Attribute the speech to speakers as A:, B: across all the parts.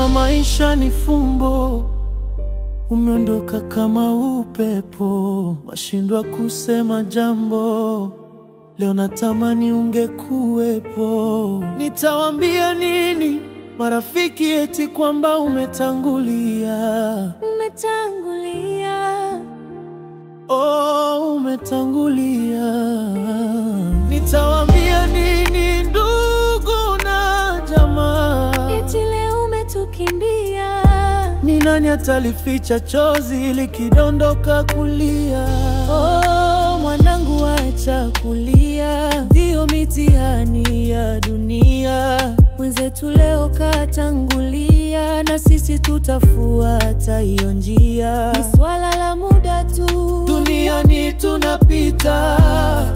A: Kama maisha ni fumbo, umeondoka kama upepo, washindwa kusema jambo. Leo natamani ungekuwepo. Nitawambia nini marafiki eti kwamba umetangulia?
B: Umetangulia.
A: Oh, umetangulia. Nitawambia nini ndugu na jamaa,
B: eti leo umetukimbia?
A: Ni nani atalificha chozi likidondoka kulia? Oh, mwanangu acha kulia, ndio mitihani ya dunia.
B: Mwenzetu leo katangulia, na sisi tutafuata hiyo njia. Ni swala la muda tu,
A: duniani tunapita.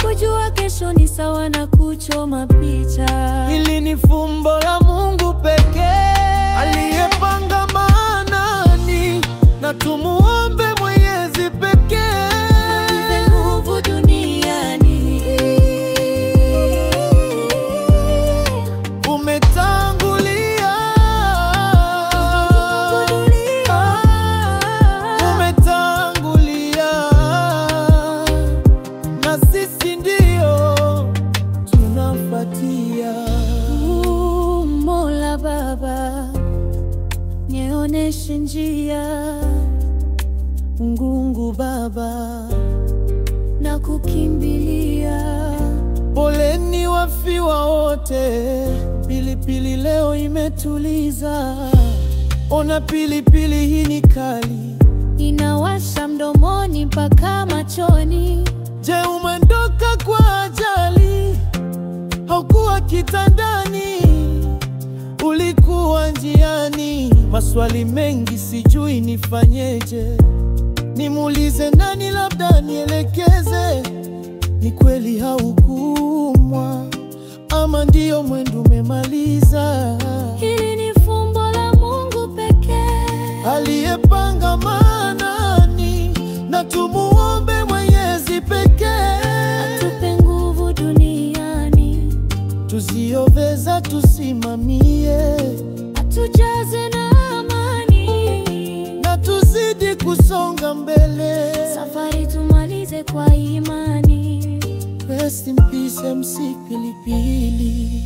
B: Kujua kesho ni sawa na kuchoma picha.
A: Hili ni fumbo la Mungu pekee aliyepanga maanani, na tumuombe Mwenyezi pekee
B: atupe nguvu duniani.
A: Umetangulia, umetangulia, na sisi ndio tunafuatia.
B: Mola Baba, nioneshe njia.
A: Mungu Baba,
B: na kukimbilia.
A: Poleni wafiwa wote, pilipili leo imetuliza. Ona pilipili hii ni kali,
B: inawasha mdomoni mpaka machoni.
A: Je, umeondoka kwa ajali? Haukuwa kitandani, ulikuwa njiani. Maswali mengi sijui nifanyeje, nimuulize nani, labda nielekeze. Ni kweli haukuumwa ama ndio mwendo umemaliza?
B: Hili ni fumbo la Mungu pekee
A: aliyepanga maanani, na tumuombe Mwenyezi pekee
B: atupe nguvu duniani,
A: tusioweza tusimamie,
B: atujaze na amani,
A: na tuzidi kusonga mbele.
B: Safari tumalize kwa imani.
A: Rest in peace MC Pilipili.